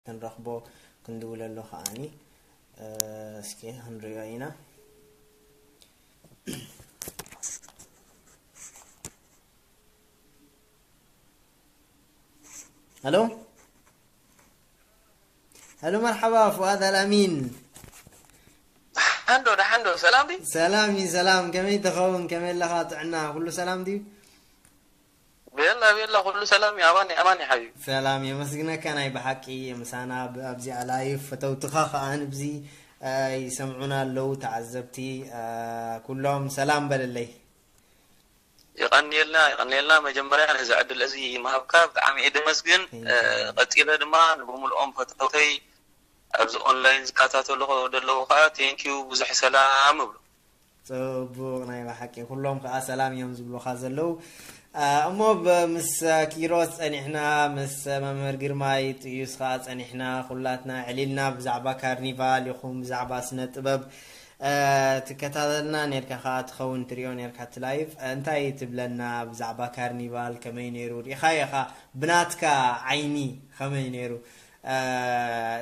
ክንረኽቦ ክንድውለሉ ከዓኒ፣ እ፣ እስኪ ክንሪኦ ኢና። ሄሎ፣ ሄሎ፣ መርሓባ ፍؤاد الأمين። ደሓን ዶ፣ ደሓን ዶ፣ ሰላም ድዩ? ሰላም እዩ፣ ሰላም። ከመይ ትኸውን? ከመይ ኣለኻ? ጥዕና ኩሉ ሰላም ድዩ? ቤላ፣ ቤላ፣ ኩሉ ሰላም እዩ። ኣማን፣ ኣማን እዩ ሓቢቢ። ሰላም፣ የመስግነካ። ናይ ብሓቂ ምሳና ብ-፣ ኣብዚኣ ላይፍ ፈተውትኻ ከኣ ንብዚ፣ እ፣ ይሰምዑና ኣለዉ ተዓዘብቲ፣ እ፣ ኩሎም ሰላም በለለይ። የቐንየልና፣ የቐንየልና። መጀመርያ ነዚ ዕድል እዚ ምሃብካ ብጣዕሚ እየ ደመስግን። Thank you። እ፣ ቀጺለ ድማ ንብምልኦም ፈተውተይ ኣብዚ ኦንላይን ዝከታተሉ ዘለዉ ከኣ ቴንኪዩ፣ ብዙሕ ሰላም እብሎ። ጽቡቕ፣ ናይ ብሓቂ ኩሎም ከኣ ሰላም እዮም ዝብሉኻ ዘለዉ። እ፣ እሞ ብ-፣ ምስ ኪሮስ ጸኒሕና፣ ምስ መምህር ግርማይ ጥዩስ ከኣ ጸኒሕና፣ ኩላትና ዕሊልና ብዛዕባ ካርኒቫል ይኹን ብዛዕባ ስነ ጥበብ፣ እ፣ ትከታተልና ኔርካ ከኣ ትኸውን ትሪኦ ኔርካ እቲ ላይቭ። እ፣ እንታይ ትብለና ብዛዕባ ካርኒቫል ከመይ ነይሩ? ሪኢኻዮ ኢኻ ብናትካ ዓይኒ ከመይ ነይሩ፣ እ፣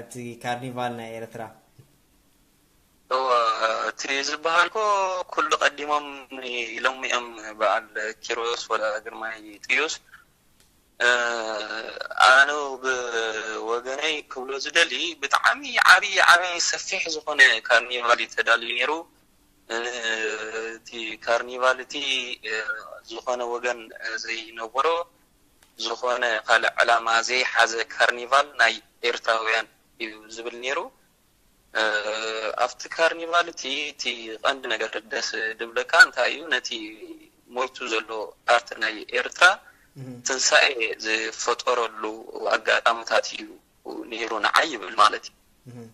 እቲ ካርኒቫል ናይ ኤርትራ? እወ፣ እቲ ዝበሃል እኮ ኩሉ ቀዲሞም ኢሎም እዮም፣ በዓል ኪሮስ ወላ ግርማይ ጥዩስ። እ፣ ኣነ ብወገነይ ክብሎ ዝደሊ ብጣዕሚ ዓብዪ፣ ዓብዪ ሰፊሕ ዝኾነ ካርኒቫል እዩ ተዳልዩ ነይሩ። እ፣ እቲ ካርኒቫል እቲ፣ እ፣ ዝኾነ ወገን ዘይነበሮ፣ ዝኾነ ካልእ ዕላማ ዘይሓዘ ካርኒቫል ናይ ኤርትራውያን እዩ ዝብል ነይሩ። እ፣ ኣብቲ ካርኒቫል እቲ፣ እቲ ቀንዲ ነገር ደስ ድብለካ እንታይ እዩ? ነቲ ሞይቱ ዘሎ ኣርት ናይ ኤርትራ እህ። ትንሳኤ ዝፈጠረሉ ኣጋጣምታት እዩ ነይሩ ንዓይ ይብል ማለት እዩ። እህ።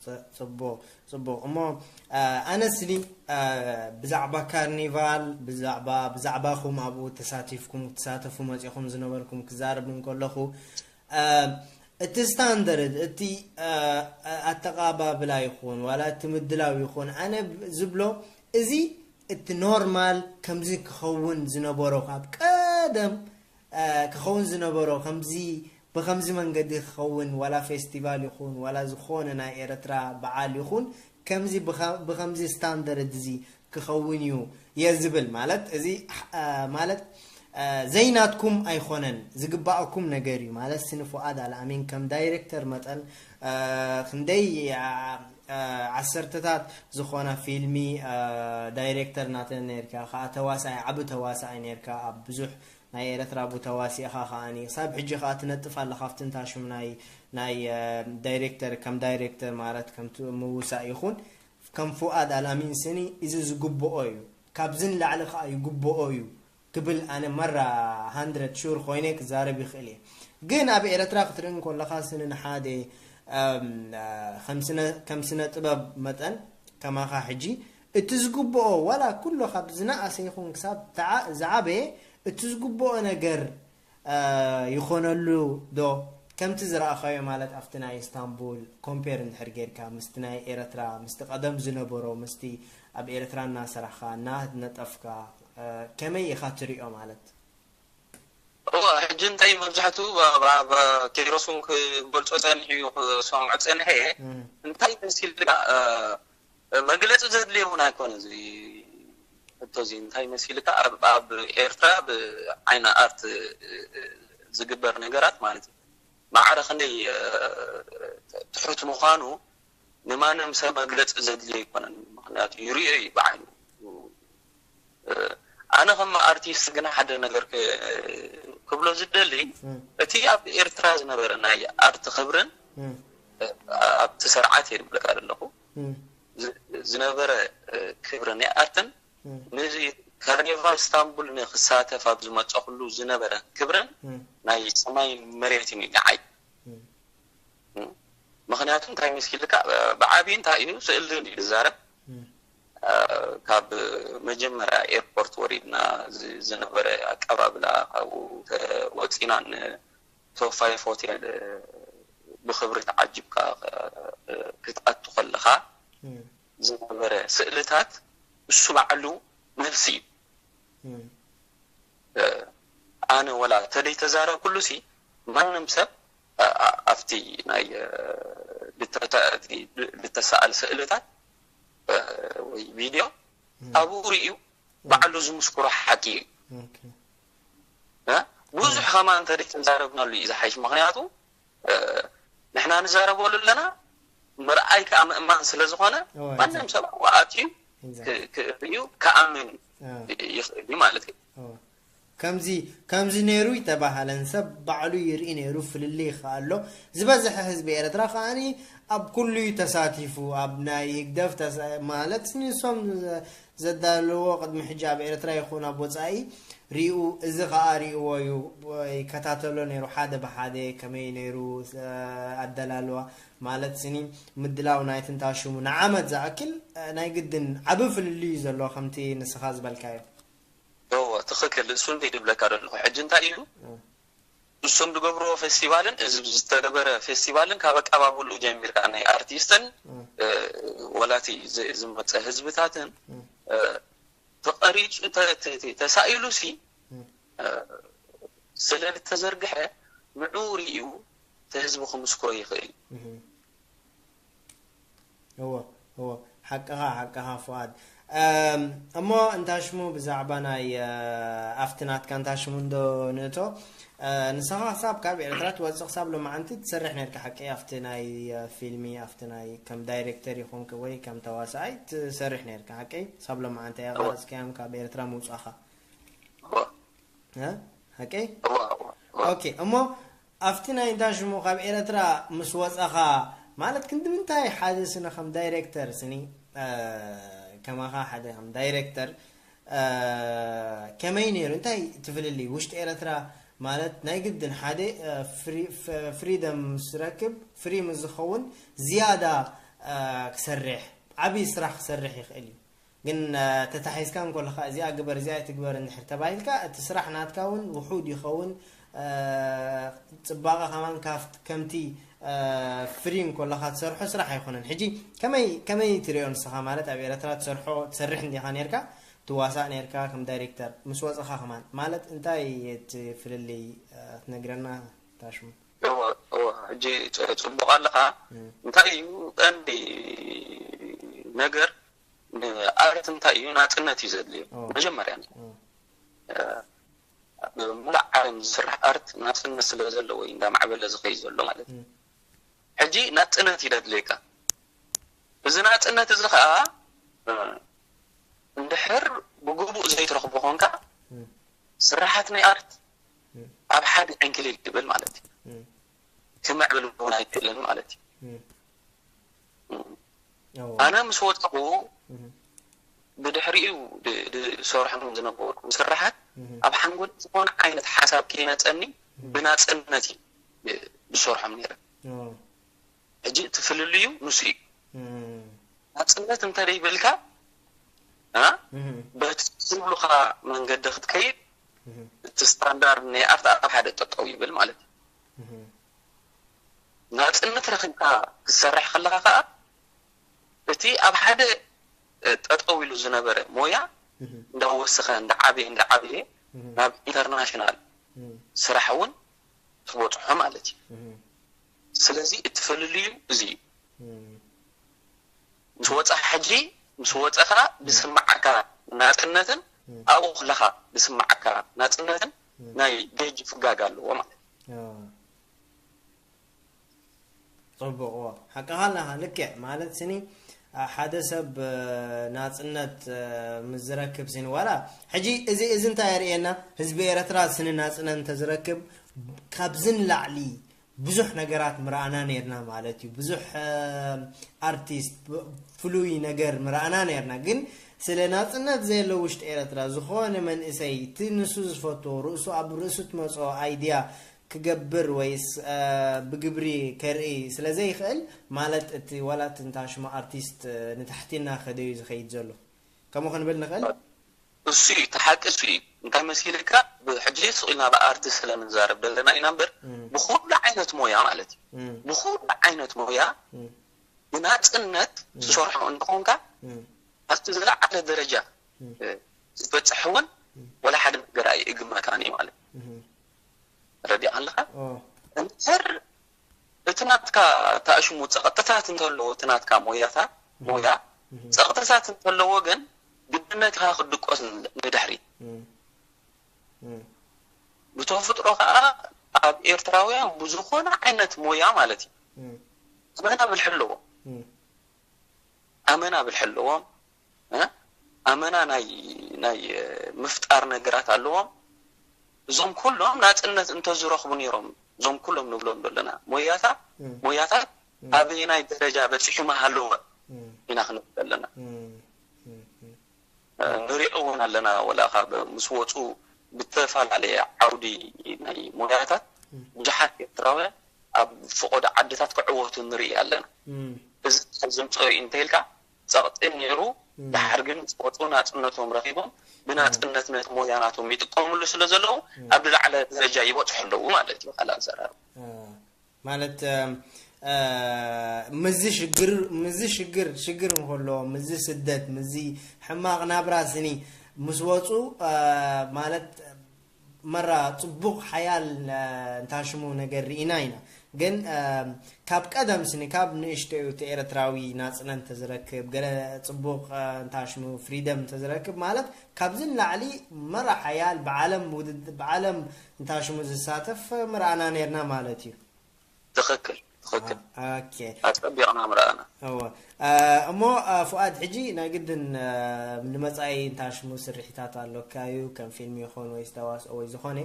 ጽ-፣ ጽቡቕ፣ ጽቡቕ። እሞ፣ እ፣ ኣነስሊ፣ እ፣ ብዛዕባ ካርኒቫል፣ ብዛዕባ፣ ብዛዕባኹም ኣብኡ ተሳቲፍኩም፣ ትሳተፉ መጺኹም ዝነበርኩም ክዛረብ እንከለኹ፣ እ፣ እቲ ስታንደርድ፣ እቲ፣ እ፣ ኣተቓባብላ ይኹን፣ ዋላ እቲ ምድላው ይኹን፣ ኣነ ዝብሎ፣ እዚ እቲ ኖርማል ከምዚ ክኸውን ዝነበሮ፣ ካብ ቀደም፣ እ፣ ክኸውን ዝነበሮ፣ ከምዚ፣ ብኸምዚ መንገዲ ክኸውን፣ ዋላ ፌስቲቫል ይኹን፣ ዋላ ዝኾነ ናይ ኤርትራ በዓል ይኹን፣ ከምዚ ብኸ-፣ ብኸምዚ ስታንደርድ እዚ ክኸውን እዩ እየ ዝብል። ማለት፣ እዚ፣ እ፣ ማለት፣ እ፣ ዘይናትኩም ኣይኮነን፣ ዝግባኣኩም ነገር እዩ። ማለት፣ ስኒ ፉኣድ ኣልኣሚን ከም ዳይሬክተር መጠን፣ እ፣ ክንደይ፣ እ፣ እ፣ ዓሰርተታት ዝኾና ፊልሚ፣ እ፣ ዳይሬክተር ናተን ነርካ፣ ከኣ ተዋሳኣይ፣ ዓቢ ተዋሳኣይ ነርካ፣ ኣብ ብዙሕ ናይ ኤርትራ ቡ ተዋሲእኻ ከኣኒ፣ ክሳብ ሕጂ ከኣ ትነጥፍ ኣለኻ፣ ኣብቲ እንታሹም ናይ፣ ናይ፣ እ፣ ዳይሬክተር፣ ከም ዳይሬክተር ማለት ከም ት-፣ ምውሳእ ይኹን፣ ከም ፉኣድ ኣልኣሚን ስኒ፣ እዚ ዝግብኦ እዩ። ካብዚ ንላዕሊ ከኣ ይግብኦ እዩ ክብል ኣነ መራ ሃንድረድ ሹር ኮይነ ክዛረብ ይኽእል እየ። ግን ኣብ ኤርትራ ክትርኢ እንከለኻ ስኒ ንሓደ፣ እም፣ እ፣ ከም ስነ፣ ከም ስነ ጥበብ መጠን ከማኻ ሕጂ እቲ ዝግብኦ ዋላ ኩሎ ካብ ዝነኣሰ ይኹን ክሳብ ተዓ-፣ ዝዓበየ እቲ ዝግብኦ ነገር፣ እ፣ ይኾነሉ ዶ? ከምቲ ዝረኣኻዮ ማለት ኣብቲ ናይ ኢስታንቡል ኮምፔር እንድሕር ጌርካ ምስቲ ናይ ኤርትራ፣ ምስቲ ቀደም ዝነበሮ፣ ምስቲ ኣብ ኤርትራ እናሰራሕካ፣ እናነጠፍካ፣ እ፣ ከመይ ኢኻ ትሪኦ ማለት? እወ፣ ሕጂ እንታይ መብዛሕትኡ ብ-፣ ብ-፣ ብ-፣ ኪሮስ እውን ክገልጾ ጸኒሑ እዩ፣ ክሰምዖ ጸኒሐ እየ። እም። እንታይ መሲልካ፣ እ፣ መግለጺ ዘድልዮ እውን ኣይኮነ እዚ ሕቶ እዚ። እንታይ መሲልካ፣ ኣብ፣ ኣብ ኤርትራ ብዓይኒ ኣርት ዝግበር ነገራት ማለት እዩ። ማዕረ ክንደይ፣ እ፣ ትሑት ምዃኑ ንማንም ሰብ መግለጺ ዘድልዮ ኣይኮነን። ምኽንያቱ ይርእዮ እዩ ብዓይኑ። እ፣ ኣነ ከም ኣርቲስት ግን ሓደ ነገር ክ-፣ ክብሎ ዝደሊ፣ እም። እቲ ኣብ ኤርትራ ዝነበረ ናይ ኣርት ክብርን፣ እም። እ፣ ኣብቲ ስርዓት እየ ዝብለካ ዘለኹ፣ እም። ዝ-፣ ዝነበረ፣ እ፣ ክብሪ ናይ ኣርትን፣ እም። ነዚ ካርኒቫል ኢስታንቡል ንክሳተፍ ኣብ ዝመጸኹሉ ዝነበረ ክብርን፣ እም። ናይ ሰማይ መሬትን እዩ ንዓይ። እም። እም። ምኽንያቱ እንታይ መሲልካ፣ እ፣ ብዓብዪ እንታይ እዩ፣ ስእሊ እዩ ዝዛረብ። እም። እ፣ ካብ መጀመርያ ኤርፖርት ወሪድና ዝ-፣ ዝነበረ ኣቀባብላ፣ ካብኡ ተ-፣ ወፂና ን-፣ ቶፕ ፋይፍ ሆቴል፣ እ፣ ብኽብሪ ተዓጂብካ፣ እ፣ ክትኣቱ ከለኻ እም። ዝነበረ ስእልታት እሱ ባዕሉ መልሲ እዩ። እም። እ፣ ኣነ ወላ ተደይ ተዛረብኩሉ ሲ ማንም ሰብ፣ እ፣ ኣ-፣ ኣብቲ እቲ ናይ ልተሰኣል ስእልታት ወይ ቪድዮ ኣብኡ ርእዩ ባዕሉ ዝምስክሮ ሓቂ እዩ። ብዙሕ ከማን እንተደይ ተዛረብናሉ እዩ ዝሓይሽ። ምክንያቱ ንሕና ንዛረበሉ ኣለና፣ ምርኣይ ከዓ ምእማን ስለ ዝኾነ ማንም ሰብ ኣብኡ ኣትዩ ክርእዩ ክኣምን ይኽእል እዩ ማለት እዩ። ከምዚ ከምዚ ነይሩ ይተባሃለን ሰብ ባዕሉ ይርኢ ነይሩ ፍልልይ ይኸኣሎ ዝበዝሐ ህዝቢ ኤርትራ ከዓኒ ኣብ ኩሉ እዩ ተሳቲፉ ኣብ ናይ ህግደፍ ማለት ንሶም ዘዳለዎ ቅድሚ ሕጂ ኣብ ኤርትራ ይኹን ኣብ ወፃኢ ሪኡ እዚ ከዓ ሪእዎ እዩ ይከታተሎ ነይሩ ሓደ ብሓደ ከመይ ነይሩ ኣደላልዋ ማለት ስኒ ምድላው ናይ ትንታሽሙ ንዓመት ዝኣክል ናይ ግድን ዓብ ፍልልዩ ዘሎ ከምቲ ንስኻ ዝበልካዮ እዎ ትኽክል እሱ እንታይ ድብለካ ዘለኹ ሕጂ እንታይ ኢሉ እሶም ዝገብርዎ ፌስቲቫልን እዚ ዝተገበረ ፌስቲቫልን ካብ ኣቀባብሉ ጀሚርካ ናይ ኣርቲስትን ወላቲ ዝመፀ ህዝብታትን ተቐሪፁ ተሳኢሉ ሲ ስለ ዝተዘርግሐ ንዑ ርእዩ ተህዝቢ ክምስክሮ ይኽእል እዩ እዎ እዎ ሓቅኻ ሓቅኻ ፍቓድ እሞ እንታ ሽሙ ብዛዕባ ናይ ኣብቲ ናትካ እንታ ሽሙ እንዶ ንእቶ ንስኻ ክሳብ ካብ ኤርትራ ትወፅእ ክሳብ ሎማዓንቲ ትሰርሕ ነርካ ሓቂ ኣብቲ ናይ ፊልሚ ኣብቲ ናይ ከም ዳይሬክተር ይኹን ወይ ከም ተዋሳኣይ ትሰርሕ ነርካ ሓቂ ክሳብ ሎማዓንቲ ኣያ ቀረፅካዮም ካብ ኤርትራ ምውፃኻ ሓቂ ኦኬ እሞ ኣብቲ ናይ እንዳ ሽሙ ካብ ኤረትራ ምስ ወጸኻ ማለት ክንዲ ምንታይ ሓደ ስነ ከም ዳይሬክተር ስኒ ከማኻ ሓደ ከም ዳይሬክተር ከመይ ነይሩ እንታይ ትፍልልይ ውሽጢ ኤረትራ ማለት ናይ ግድን ሓደ ፍሪደም ስረክብ ፍሪ ምስ ዝኸውን ዝያዳ ክሰርሕ ዓብዪ ስራሕ ክሰርሕ ይኽእል እዩ ግን ተታሒዝካ እንኮለኻ እዚኣ ግበር እዚኣ ኣይትግበር እንድሕር ተባሂልካ እቲ ስራሕ ናትካ እውን ውሑድ ይኸውን ፅባቐ ከማን ካብቲ ከምቲ ፍሪ እንኮለኻ ትሰርሖ ስራሕ ኣይኮነን ሕጂ ከመይ ከመይ ትሪኦ ንስኻ ማለት ኣብ ኤረትራ ትሰርሖ ትሰርሕ እንዲኻ ነርካ ትዋሳእ ነርካ ከም ዳይሬክተር ምስ ወፅኻ ከማን ማለት እንታይ እቲ ፍልልይ ትነግረና ታሽሙ ሕጂ ፅቡቕ ኣለኻ እንታይ እዩ ቀንዲ ነገር ንኣርት እንታይ እዩ ናፅነት እዩ ዘድልዮ መጀመርያ ሙሉእ ዓለም ዝስራሕ ኣርት ናፅነት ስለ ዘለዎ እዩ እንዳማዕበለ ዝኸይ ዘሎ ማለት እዩ ሕጂ ናፅነት እዩ ዘድልየካ እዚ ናፅነት እዚ ከዓ እንድሕር ብግቡእ ዘይትረኽቦ ኮንካ ስራሓት ናይ ኣርት ኣብ ሓደ ዕንክሊል ይብል ማለት እዩ ክምዕብል እውን ኣይክእልን ማለት እዩ ኣነ ምስ ወፀኹ ብድሕሪኡ ዝሰርሖም ዝነበሩ ስራሓት ኣብ ሓንጎል ዝኾነ ዓይነት ሓሳብ ከይመፀኒ ብናፅነት እዩ ዝሰርሖም ነይረ ሕጂ እቲ ፍልልዩ ንሱ እዩ ናፅነት እንተደይብልካ በቲ ዝብሉካ መንገዲ ክትከይድ እቲ ስታንዳርድ ናይ ኣርት ኣብ ሓደ ጠጠው ይብል ማለት እዩ ናፅነት ረኺብካ ክትሰርሕ ከለካ ከዓ እቲ ኣብ ሓደ ጠጠው ኢሉ ዝነበረ ሞያ እንዳወሰኸ እንዳዓበየ እንዳዓበየ ናብ ኢንተርናሽናል ስራሕ እውን ትበፅሖ ማለት እዩ ስለዚ እቲ ፍልልዩ እዚ እዩ ምስ ወፃ ሕጂ ምስ ወፀኻ ዝስማዓካ ናፅነትን ኣብኡ ከለኻ ዝስማዓካ ናፅነትን ናይ ደጅ ፍጋግ ኣለዎ ማለት እዩ ፅቡቕ ሓቅኻ ኣለኻ ልክዕ ማለት ስኒ ሓደ ሰብ ናፅነት ምስ ዝረክብ ስኒ ዋላ ሕጂ እዚ እዚ እንታይ የርእየና ህዝቢ ኤረትራ ስኒ ናፅነት እንተዝረክብ ካብዚ ንላዕሊ ብዙሕ ነገራት ምረኣና ነርና ማለት እዩ ብዙሕ ኣርቲስት ፍሉይ ነገር ምረኣና ነርና ግን ስለ ናፅነት ዘየለ ውሽጢ ኤረትራ ዝኾነ መንእሰይ እቲ ንሱ ዝፈትዎ ርእሱ ኣብ ርእሱ ትመፅኦ ኣይድያ ክገብር ወይስ ብግብሪ ከርኢ ስለዘይኽእል ማለት እቲ ዋላ እቲ እንታ ሽሙ ኣርቲስት ንታሕቲ እናኸደ እዩ ዝኸይድ ዘሎ ከምኡ ክንብል ንኽእል እሱ እዩ እቲ ሓቂ እሱ እዩ እንታይ መሲልካ ብሕጂ ስቕ ኢልና ብኣርቲ ስለምንዛረብ ዘለና ኢና እምበር ብኩሉ ዓይነት ሞያ ማለት እዩ ብኩሉ ዓይነት ሞያ ብናፅነት ዝሰርሖ እንተኾንካ ኣብቲ ዝለዓለ ደረጃ ዝበፅሕ እውን ወላ ሓደ ነገር ኣይእግመካን እዩ ማለት እዩ ረዲእ ኣለኻ እንድሕር እቲ ናትካ ተኣሽሙ ጸቕጥታት እንተለዎ፣ እቲ ናትካ ሞያታት፣ ሞያ ጸቕጥታት እንተለዎ ግን ግድነት ኢኻ ክትድቆስ ንድሕሪ። ብተፈጥሮ ከዓ ኣብ ኤርትራውያን ብዝኾነ ዓይነት ሞያ ማለት እዩ፣ ኣመና ብልሒ ኣለዎም። ኣመና ብልሒ ኣለዎም። ኣመና ናይ ናይ ምፍጣር ነገራት ኣለዎም። እዞም ኩሎም ናፅነት እንተዝረኽቡ ነይሮም፣ እዞም ኩሎም ንብሎም ዘለና ሞያታት ሞያታት ኣበየናይ ደረጃ በፂሑ ምሃለወ ኢና ክንብል ዘለና። ንሪኦ እውን ኣለና። ወላ ካብ ምስ ወፁ ብተፈላለየ ዓውዲ ናይ ሞያታት ብዙሓት ኤርትራውያን ኣብ ፈቐዶ ዓድታት ክዕወቱ ንርኢ ኣለና። እዚ ካብ ዘምፅኦ እዩ እንተኢልካ ፀቕጢ ነይሩ፣ ድሓር ግን ዝወፁ ናፅነቶም ረኺቦም ብናፅነት ነቲ ሞያ ናቶም ይጥቀምሉ ስለ ዘለዉ ኣብ ዝለዓለ ደረጃ ይበፅሑ ኣለዉ ማለት እዩ። ካልእ ኣዘራርባ ማለት ምዚ ሽግር ምዚ ሽግር ሽግር እንከሎ ምዚ ስደት ምዚ ሕማቕ ናብራ ስኒ ምስ ወፁ ማለት መራ ፅቡቕ ሓያል እንታሽሙ ነገር ርኢና ኢና። ግን ካብ ቀደም ስኒ ካብ ንእሽተዩ እቲ ኤርትራዊ ናፅነት እንተዝረክብ ገለ ፅቡቕ እንታሽሙ ፍሪደም እንተዝረክብ ማለት ካብዚ ንላዕሊ መራ ሓያል ብዓለም ውድድ ብዓለም እንታሽሙ ዝሳተፍ ምርኣና ነርና ማለት እዩ። ትኽክል ትኽክል። ኦኬ ኣጸቢቕና ምርኣና። እወ እሞ ፍኣድ ሕጂ ናይ ግድን ንመጻኢ እንታሽሙ ስርሒታት ኣሎካ እዩ ከም ፊልም ይኹን ወይ ዝተዋስኦ ወይ ዝኾነ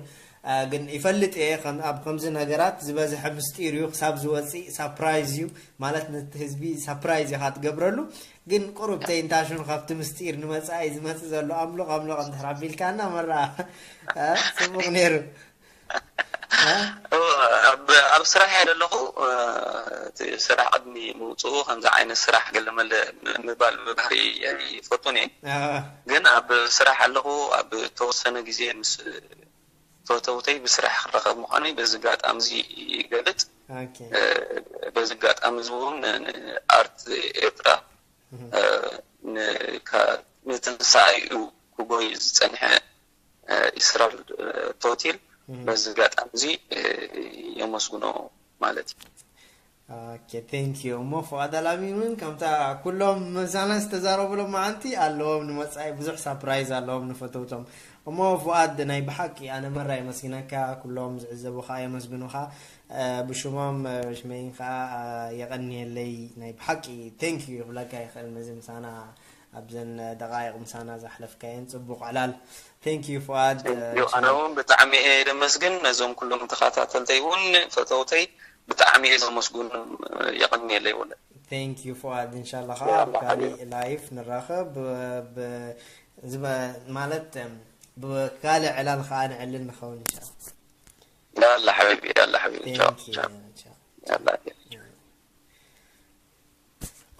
ግን ይፈልጥ እየ ኣብ ከምዚ ነገራት ዝበዝሐ ምስጢር እዩ ክሳብ ዝወፅእ ሳፕራይዝ እዩ ማለት ነቲ ህዝቢ ሳፕራይዝ ኢኻ ትገብረሉ ግን ቁሩብ ተይ እንታሽሙ ካብቲ ምስጢር ንመፃኢ ዝመፅእ ዘሎ ኣምልቕ ኣምልቕ እንድሕር ኣቢልካና መራ ፅቡቕ ነይሩ ኣብ ስራሕ እየ ዘለኹ። እቲ ስራሕ ቅድሚ ምውፅኡ ከምዚ ዓይነት ስራሕ ገለመለ ምባል ብባህሪ ይፈቱን እየ። ግን ኣብ ስራሕ ኣለኹ ኣብ ተወሰነ ግዜ ምስ ፈተውተይ ብስራሕ ክራኸብ ምዃነይ በዚ ኣጋጣሚ እዚ ይገልፅ። በዚ ኣጋጣሚ እዚ እውን ንኣርት ኤርትራ ንትንሳኤኡ ክጎይ ዝፀንሐ ኢስራል ቶቲል በዚ ኣጋጣሚ እዚ የመስግኖ ማለት እዩ። ኦኬ ቴንክ ዩ እሞ ፍቓድ ኣላሚን እውን ከምታ ኩሎም ምሳና ዝተዛረቡ ሎማዓንቲ ኣለዎም ንመፃኢ ብዙሕ ሳፕራይዝ ኣለዎም ንፈተውቶም እሞ ፍቓድ ናይ ብሓቂ ኣነ መራ የመስግነካ ኩሎም ዝዕዘቡኻ የመስግኑኻ ብሽሞም ሽመይን ከዓ የቐንየለይ ናይ ብሓቂ ቴንክ ዩ ክብለካ ይኽእል ነዚ ምሳና ኣብዘን ደቃይቕ ምሳና ዘሕለፍካየን ፅቡቕ ዕላል ቴንክ ዩ ፍቓድ ኣነ እውን ብጣዕሚ እየ ደመስግን ነዞም ኩሎም ተኸታተልተይ እውን ፈተውተይ ብጣዕሚ እየ ዘመስግኖም። የቐንየለይ ወለ ቴንክ ዩ ፍቓድ እንሻላ ከዓ ኣብ ካሊእ ላይፍ ንራኸብ ማለት ብካሊእ ዕላል ከዓ ንዕልል ንኸውን እንሻላ ያላ ሓቢቢ ያላ ሓቢቢ ቻው ቻው ያላ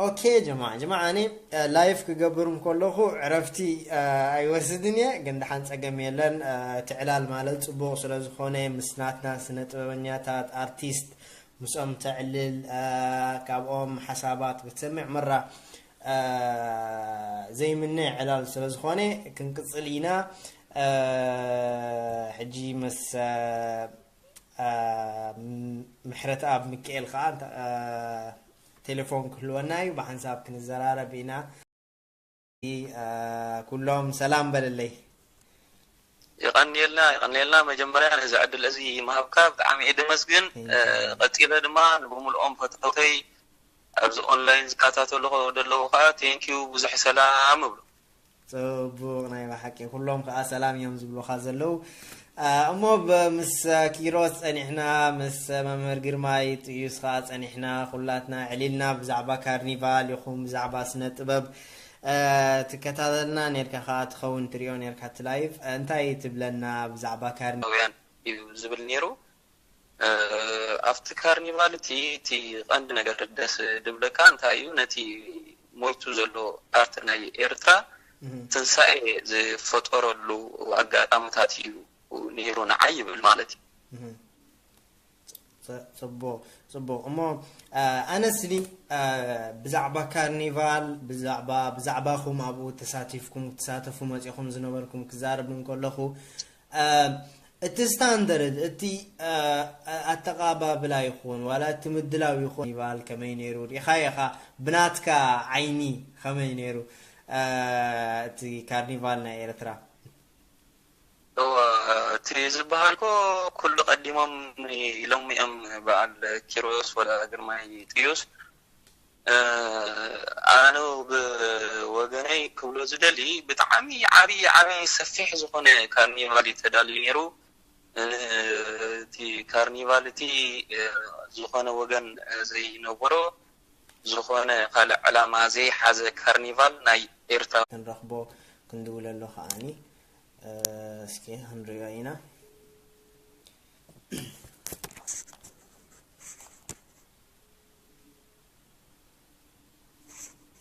ኦኬ ጀማ ጀማ ኣነ ላይፍ ክገብር እንከለኹ ዕረፍቲ ኣይወስድን እየ ግን ደሓን ፀገም የለን እቲ ዕላል ማለት ፅቡቕ ስለ ዝኾነ ምስ ናትና ስነ ጥበበኛታት ኣርቲስት ምስኦም ተዕልል ካብኦም ሓሳባት ክትሰምዕ መራ ዘይምነ ዕላል ስለ ዝኾነ ክንቅፅል ኢና ሕጂ ምስ ምሕረት ኣብ ሚካኤል ከዓ ቴሌፎን ክህልወና እዩ ብሓንሳብ ክንዘራረብ ኢና ኩሎም ሰላም በልለይ ይቐንየልና ይቐንየልና መጀመርያ ነዚ ዕድል እዚ ምሃብካ ብጣዕሚ እየ ደመስግን። ቀፂለ ድማ ንብምልኦም ፈተውተይ ኣብዚ ኦንላይን ዝከታተሉ ዘለዉ ከዓ ቴንኪዩ ብዙሕ ሰላም እብሎ። ፅቡቕ ናይ ብሓቂ ኩሎም ከዓ ሰላም እዮም ዝብሉኻ ዘለዉ እሞ ምስ ኪሮስ ፀኒሕና ምስ መምህር ግርማይ ጥዩስ ከዓ ፀኒሕና ኩላትና ዕሊልና ብዛዕባ ካርኒቫል ይኹን ብዛዕባ ስነ ጥበብ ትከታተልና ነርካ ከዓ ትኸውን ትሪኦ ነርካ እቲ ላይፍ እንታይ ትብለና ብዛዕባ ካርኒቫል እዩ ዝብል ነይሩ ኣብቲ ካርኒቫል እቲ እቲ ቀንዲ ነገር ደስ ድብለካ እንታይ እዩ ነቲ ሞይቱ ዘሎ ኣርት ናይ ኤርትራ ትንሳኤ ዝፈጠረሉ ኣጋጣምታት እዩ ነይሩ ንዓይ ይብል ማለት እዩ ፅቡቅ ፅቡቅ እሞ ኣነስሊ ብዛዕባ ካርኒቫል ብዛዕባ ብዛዕባኹም ኣብኡ ተሳቲፍኩም ትሳተፉ መፂኹም ዝነበርኩም ክዛረብ እንከለኹ እቲ ስታንደርድ፣ እቲ ኣተቓባብላ ይኹን ዋላ እቲ ምድላው ይኹን ይባል ከመይ ነይሩ ሪኢኻ ኢኻ? ብናትካ ዓይኒ ከመይ ነይሩ? እቲ ካርኒቫል ናይ ኤርትራ? እወ፣ እቲ ዝበሃልኮ ኩሉ ቀዲሞም ኢሎም እዮም፣ በዓል ኪሮስ ወላ ግርማይ ጥዩስ። ኣነ ብወገነይ ክብሎ ዝደሊ፣ ብጣዕሚ ዓብዪ ዓብዪ ሰፊሕ ዝኾነ ካርኒቫል እዩ ተዳልዩ ነይሩ። እቲ ካርኒቫል እቲ ዝኾነ ወገን ዘይነበሮ፣ ዝኾነ ካልእ ዕላማ ዘይሓዘ ካርኒቫል ናይ ኤርትራ። ክንረኽቦ ክንድውለሉ ከዓኒ እስኪ ክንሪኦ ኢና።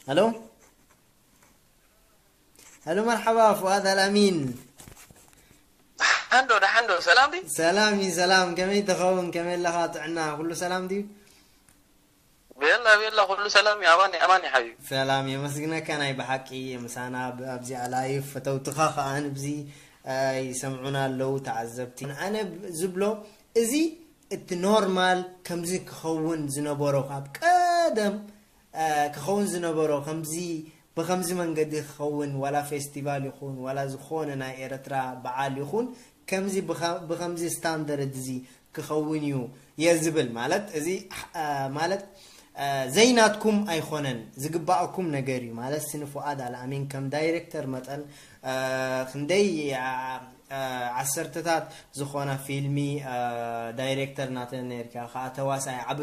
ሄሎ ሄሎ፣ መርሓባ ፍዋድ ኣልኣሚን። ደሓን ዶ፣ ደሓን ዶ፣ ሰላም ድዩ? ሰላም እዩ፣ ሰላም። ከመይ ትኸውን? ከመይ ኣለኻ? ጥዕና ኩሉ ሰላም ድዩ? ቤላ ቤላ፣ ኩሉ ሰላም እዩ። ኣማን ኣማን እዩ ሓቢቢ። ሰላም፣ የመስግነካ። ናይ ብሓቂ ምሳና ብ-፣ ኣብዚኣ ላይፍ ፈተውትኻ ከኣ ንብዚ፣ እ፣ ይሰምዑና ኣለዉ ተዓዘብቲ። ኣነ ብ-፣ ዝብሎ እዚ እቲ ኖርማል ከምዚ ክኸውን ዝነበሮ ካብ ቀደም፣ እ፣ ክኸውን ዝነበሮ ከምዚ ብኸምዚ መንገዲ ክኸውን ዋላ ፌስቲቫል ይኹን ዋላ ዝኾነ ናይ ኤርትራ በዓል ይኹን ከምዚ ብኸ-፣ ብኸምዚ ስታንደርድ እዚ ክኸውን እዩ እየ ዝብል። ማለት እዚ፣ እ፣ ማለት፣ እ፣ ዘይናትኩም ኣይኾነን፣ ዝግባኣኩም ነገር እዩ። ማለት ስኒ ፉኣድ ኣልኣሚን ከም ዳይሬክተር መጠን፣ እ፣ ክንደይ፣ እ፣ እ፣ ዓሰርተታት ዝኾና ፊልሚ፣ እ፣ ዳይሬክተር ናተን ነርካ፣ ከኣ ተዋሳይ ዓቢ